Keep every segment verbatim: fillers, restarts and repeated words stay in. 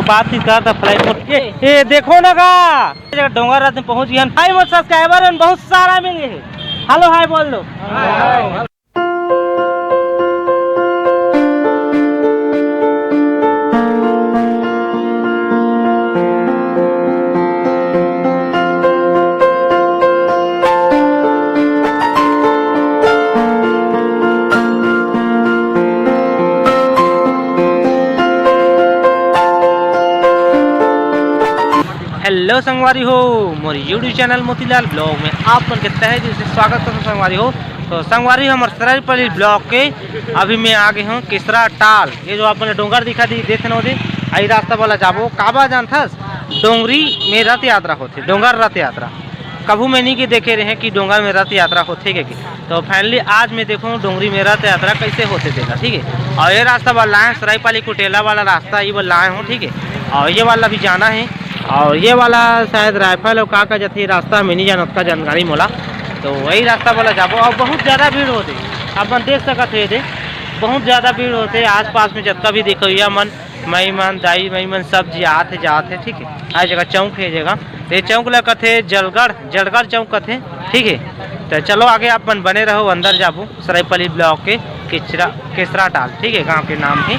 बात ही करत flight mode। ए, ए, देखो ना का, डोंगर रात में पहुंच गए हैं। भाई मोर subscriber मन बहुत सारा मिल गए हैं। Hello hi बोल दो। Hello संगवारी हो, मोर YouTube channel मोतीलाल vlog में आप मन के तहे दिल से स्वागत करथों संगवारी हो। तो संगवारी हो, हमर सरायपाली block के अभी मैं आ गए हूँ केसरा टाल। ये जो आप मन डोंगर दिखा दी देथे न ओदे, आई रास्ता वाला जाबो। काबर जानथस, डोंगरी में रथ यात्रा होथे, डोंगर रथ यात्रा। कभू मैं नहीं के देखे रहे कि डोंगर में रथ यात्रा होथे के, के। तो finally आज मैं देखूँ डोंगरी में रथ यात्रा कैसे होथे तेला, ठीक है। और ये रास्ता वाला है सरायपाली कुटेला वाला रास्ता, ये वाला है हूँ, ठीक है। और ये वाला भी जाना है, और ये वाला शायद रायफल और का का जथे रास्ता में नहीं जाना, उसका जानकारी मोला। तो वही रास्ता वाला जाबो। और बहुत ज़्यादा भीड़ होथे, आप मन देख सकत हे दे, बहुत ज़्यादा भीड़ होथे। आसपास में जतका भी देखो या मन, मई मन, दाई मई मन सब जी आत हे, जात हे, ठीक है। हर जगह चौक है जगह, तो ये चौक ला कथे जलगढ़, जलगढ़ चौक कथे, ठीक है। तो चलो आगे आप मन बने रहो, अंदर जाबो सरायपाली block के केचरा, केसरा टाल, ठीक है, गांव के नाम है।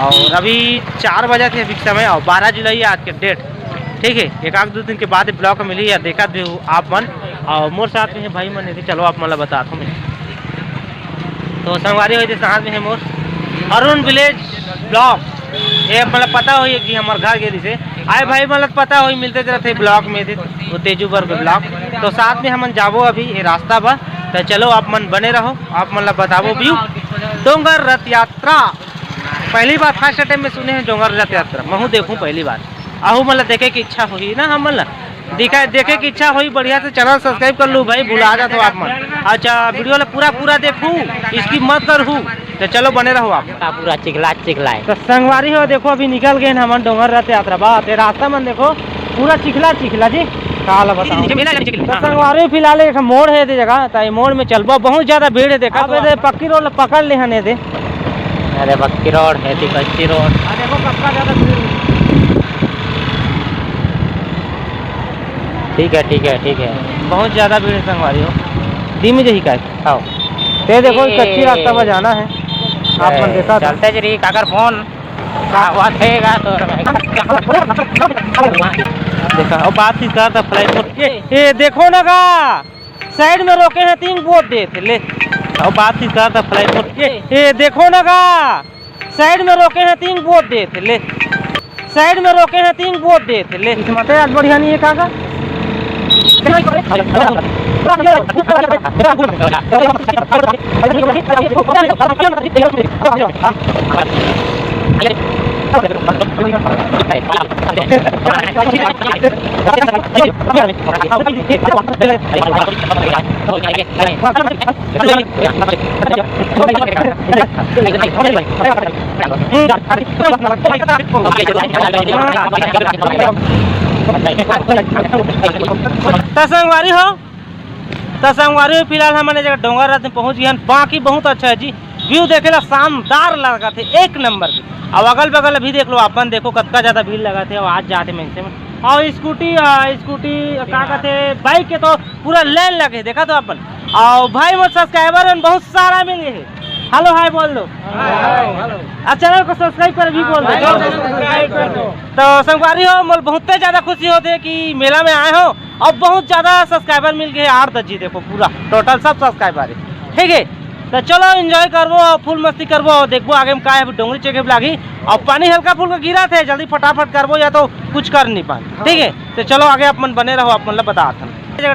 और अभी चार बजे थे अभी समय, और बारह जुलाई आज के date, ठीक है। एक आध दो दिन के बाद block मिली या देखा भी हो आप मन, और मोर साथ में है भाई मन, यदि चलो आप मन ला बताता हूँ मैं। तो संगवारी हो, ये साथ में है मोर अरुण village block। ये मतलब पता होही कि हमर घर के दिसे आए भाई, मतलब पता होही, मिलते रहते block में थे, वो तेजू बर block। तो साथ में हमन जाबो अभी ये रास्ता पर। तो चलो आप मन बने रहो, आप मन ला बताबो view। डोंगर रथ यात्रा पहली बार, first time में सुने हैं डोंगर रथ यात्रा, महू देखूं पहली बार। आहू मन ला देखे की इच्छा होही ना, हमन ला दिखा, देखे की इच्छा होही, बढ़िया से channel subscribe कर लू भाई, भुला जात हो आप मन। अच्छा, video ला पूरा पूरा देखू, skip मत करहू। तो चलो बने रहो आप। का पूरा चिखला चिखला है। तो संगवारी हो, देखो अभी निकल गए हैं हमन डोंगर रथ यात्रा बा। ते रास्ता मन देखो पूरा चिखला चिखला जी, का ला बताओ। नीचे मेला है, नीचे के लिए। तो हाँ। संगवारी फिलहाल एक मोड़ है दे जगह, तो ये मोड़ में चलबो, बहुत ज्यादा भीड़ है, देखा अब तो ये दे आप। पक्की road ला पकड़ ले हन ये दे। अरे पक्की road है, ती कच्ची road। आ देखो कतका ज्यादा भीड़ है। ठीक है, ठीक है, ठीक है। बहुत ज्यादा भीड़ है संगवारी हो। धीमे जही का है। आओ। ते देखो, ये कच्ची रास्ता पर जाना है। आप मन देखा तो। चलते जरी काकर phone। का बात है का तो। देखा, अब बात ही करता flight mode। ये, ये देखो ना का, side में रोके हैं, तीन बोत देत हे, ले। अब बात ही करता flight mode। ये, ये देखो ना का, side में रोके हैं, तीन बोत देत हे, ले। Side में रोके हैं, तीन बोत देत हे, ले। किस्मत है आज बढ़िया नहीं है का का। त संगवारी हो, त संगवारी हो, फिलहाल हमन ए जगह डोंगर रात में पहुंच गए हैं। बाकी बहुत अच्छा है जी, view देखे ला शानदार लगत है, एक नंबर के। अब अगल बगल अभी देख लो, अपन देखो कतका ज्यादा भीड़ लगत है। और आज जाते में से और scooty, आ, scooty का कहते, bike के तो पूरा line लगे, देखा तो अपन। और भाई मोर subscriber मन बहुत सारा मिल गए हैं। Hello hi बोल दो। Hello, hello। आ channel को subscribe कर भी बोल दो। Hello, subscribe कर दो। तो संगवारी हो, मोर बहुते ज्यादा खुशी होते कि मेला में आए हो और बहुत ज्यादा subscriber मिल गए, आठ दस जी देखो पूरा total सब subscriber है, ठीक है। तो चलो enjoy करबो और full मस्ती करबो और देखबो आगे में का है, डोंगरी चेके लागही और पानी हल्का फुल्का गिरा थे, जल्दी फटाफट करबो या तो कुछ कर नहीं पाए, ठीक है। तो चलो आगे आप मन बने रहो, आप मन ला बतात हन।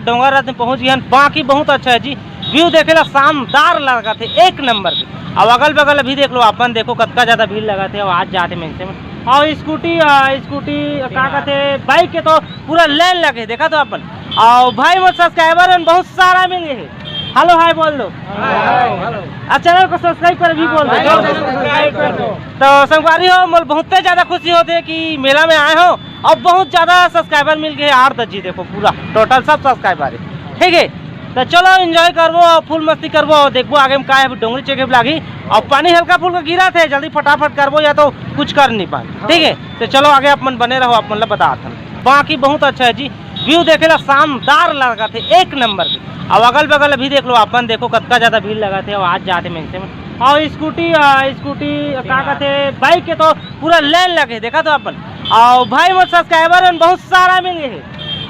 डोंगर रात में पहुंच गए हैं, बाकी बहुत अच्छा है जी, view देखे ला शानदार लगत है, एक नंबर के। अब अगल बगल अभी देख लो, अपन देखो कतका ज्यादा भीड़ लगत है। और आज जाते में से और scooty, आ, scooty का कहते, bike के तो पूरा line लगे, देखा तो अपन। और भाई मोर subscriber मन बहुत सारा मिल गए हैं। Hello hi बोल दो। Hello, hello। आ channel को subscribe कर भी बोल दो। Hello, subscribe कर दो। तो संगवारी हो, मोर बहुते ज्यादा खुशी होते कि मेला में आए हो और बहुत ज्यादा subscriber मिल गए, आठ दस जी देखो पूरा total सब subscriber है, ठीक है। तो चलो, एंजॉय करबो और फुल मस्ती करबो और देखबो आगे में का है, डोंगरी चढ़े के लागही। और पानी हल्का फुल्का गिरत हे, जल्दी फटाफट करबो, या तो कुछ कर नहीं पान। ठीक है, तो चलो आगे आप मन बने रहो, आप मन ला बताथन। बाकी बहुत अच्छा है जी, व्यू देखे ला शानदार लगत हे, एक नंबर के। अब अगल बगल अभी देख लो आप मन, देखो कतका ज्यादा भीड़ लगत हे और आज जात हे मनसे मन। और स्कूटी, आ, स्कूटी का कहते, बाइक के तो पूरा लाइन लगे, देखा तो अपन। और भाई मोर सब्सक्राइबर मन बहुत सारा मिल गए हे।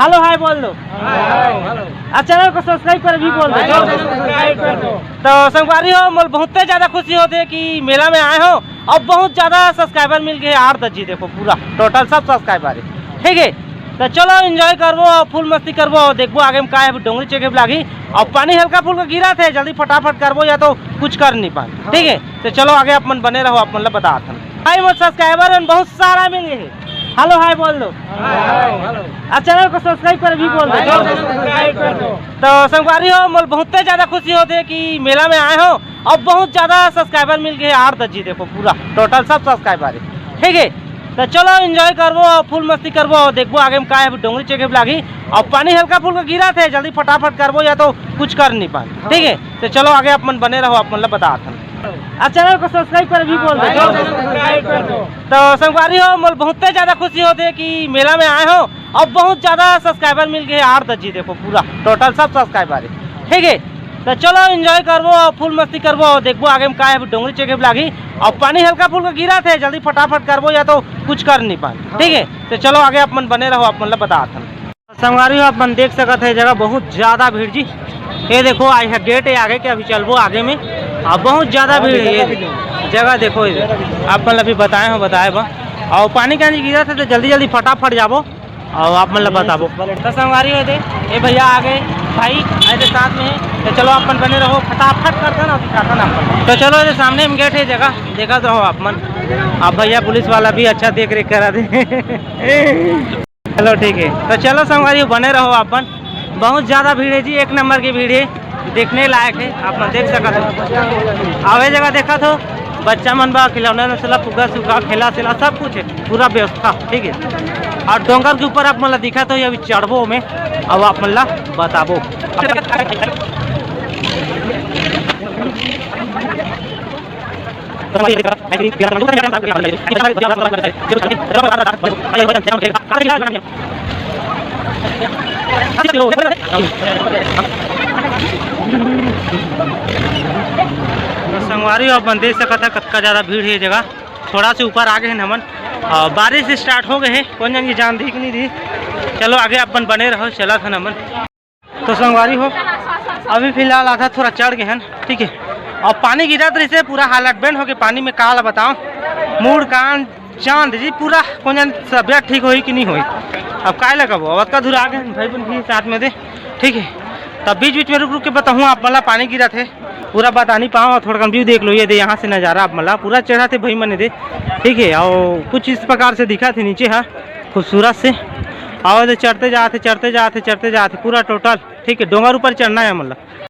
हेलो हाय बोल दो। Hello, hello. और चैनल को सब्सक्राइब कर भी बोल दो। हाँ, भाई, सब्सक्राइब कर दो। तो संगवारी हो, मोर बहुते ज्यादा खुशी होथे कि मेला में आए हो। अब बहुत ज्यादा सब्सक्राइबर मिल गए, आठ दस जी, देखो पूरा टोटल सब सब्सक्राइबर है। ठीक है, तो चलो एंजॉय करबो और फुल मस्ती करबो और देखबो आगे में का है, डोंगरी चढ़े के लागही। और पानी हल्का फुल्का गिरत हे, जल्दी फटाफट करबो, या तो कुछ कर नहीं पान। ठीक है, तो चलो आगे आप मन बने रहो, आप मन ला बताथन। भाई मोर सब्सक्राइबर मन बहुत सारा मिल गए हे। हेलो हाय बोल दो। Hello, hello. और चैनल को सब्सक्राइब कर भी बोल दो। भाई, सब्सक्राइब कर दो। तो संगवारी हो, मोर बहुते ज्यादा खुशी होथे कि मेला में आए हो। अब बहुत ज्यादा सब्सक्राइबर मिल गए, आठ दस जी, देखो पूरा टोटल सब सब्सक्राइबर है। ठीक है, तो चलो एंजॉय करबो और फुल मस्ती करबो और देखबो आगे में का है, डोंगरी चढ़े के लागही। और पानी हल्का फुल्का गिरत हे, जल्दी फटाफट करबो, या तो कुछ कर नहीं पान। ठीक है, तो चलो आगे आप मन बने रहो, आप मन ला बताथन। और चैनल को सब्सक्राइब कर भी बोल दो। भाई, सब्सक्राइब कर दो। तो संगवारी हो, मोर बहुते ज्यादा खुशी होथे कि मेला में आए हो। अब बहुत ज्यादा सब्सक्राइबर मिल गए, आठ दस जी, देखो पूरा टोटल सब सब्सक्राइबर है। ठीक है, तो चलो एंजॉय करबो और फुल मस्ती करबो और देखबो आगे में का है, डोंगरी चढ़े के लागही। और पानी हल्का फुल्का गिरत हे, जल्दी फटाफट करबो, या तो कुछ कर नहीं पान। ठीक है, तो चलो आगे आप मन बने रहो, आप मन ला बताथन। संगवारी हो, आप मन देख सकत हे, जगह बहुत ज्यादा भीड़ जी। ये देखो, आई है गेट है आगे के, अभी चलबो आगे में। अब बहुत ज्यादा भीड़ है, ये जगह देखो, ये आप मन ला अभी बताए हो, बताए बा। और पानी का नहीं गिरत हे, तो जल्दी जल्दी फटाफट जाबो और आप मन ला बताबो। तो संगवारी हो दे, ये भैया आ गए, भाई आए थे साथ में है। तो चलो आप मन बने रहो, फटाफट कर देना, दिखाता ना आप मन। तो चलो, ये सामने में गेट है, जगह देखत रहो आप मन। अब भैया पुलिस वाला भी अच्छा देख रेख करा दे। चलो ठीक है, तो चलो संगवारी हो, बने रहो आप मन। बहुत ज्यादा भीड़ है जी, एक नंबर की भीड़ है, देखने लायक है, आप मन देख सकत हो। आवे जगह देखत हो, बच्चा मन बा खिलौना नसला, फुग्गा सुग्गा, खेला सेला सब कुछ है, पूरा व्यवस्था। ठीक है, और डोंगर के ऊपर आप मन ला दिखत हो, अभी चढ़बो में, अब आप मन ला बताबो। तो संगवारी हो, आप मन देख सकत हे कतका ज्यादा भीड़ है ये जगह। थोड़ा से ऊपर आ गए हैं हमन। और बारिश स्टार्ट हो गए है, कौन जान की जान दी कि नहीं दी। चलो आगे अपन बने रहो, चलत हन हमन। तो संगवारी हो, अभी फिलहाल आधा थोड़ा चढ़ गए हैं, ठीक है। और पानी गिरत रहिसे, पूरा हालत बेंड हो गए पानी में, का ला बताओ, मूड़ कान चांद जी पूरा, कौन जान तबियत ठीक होई कि नहीं होई। अब काय लगबो, अब अतका दूर आ गए भाई बहन भी साथ में दे, ठीक है। तब बीच बीच में रुक रुक के बताऊँ आप, मतलब पानी गिरत है, पूरा बता नहीं पाऊँ। और थोड़ा कन व्यू देख लो, ये दे यहाँ से नज़ारा आप, मतलब पूरा चढ़त हे भाई मने दे, ठीक है। और कुछ इस प्रकार से दिखत हे नीचे हा, खूबसूरत से। और दे चढ़ते जात हे, चढ़ते जात हे, चढ़ते जात हे पूरा टोटल, ठीक है। डोंगर ऊपर चढ़ना है मतलब।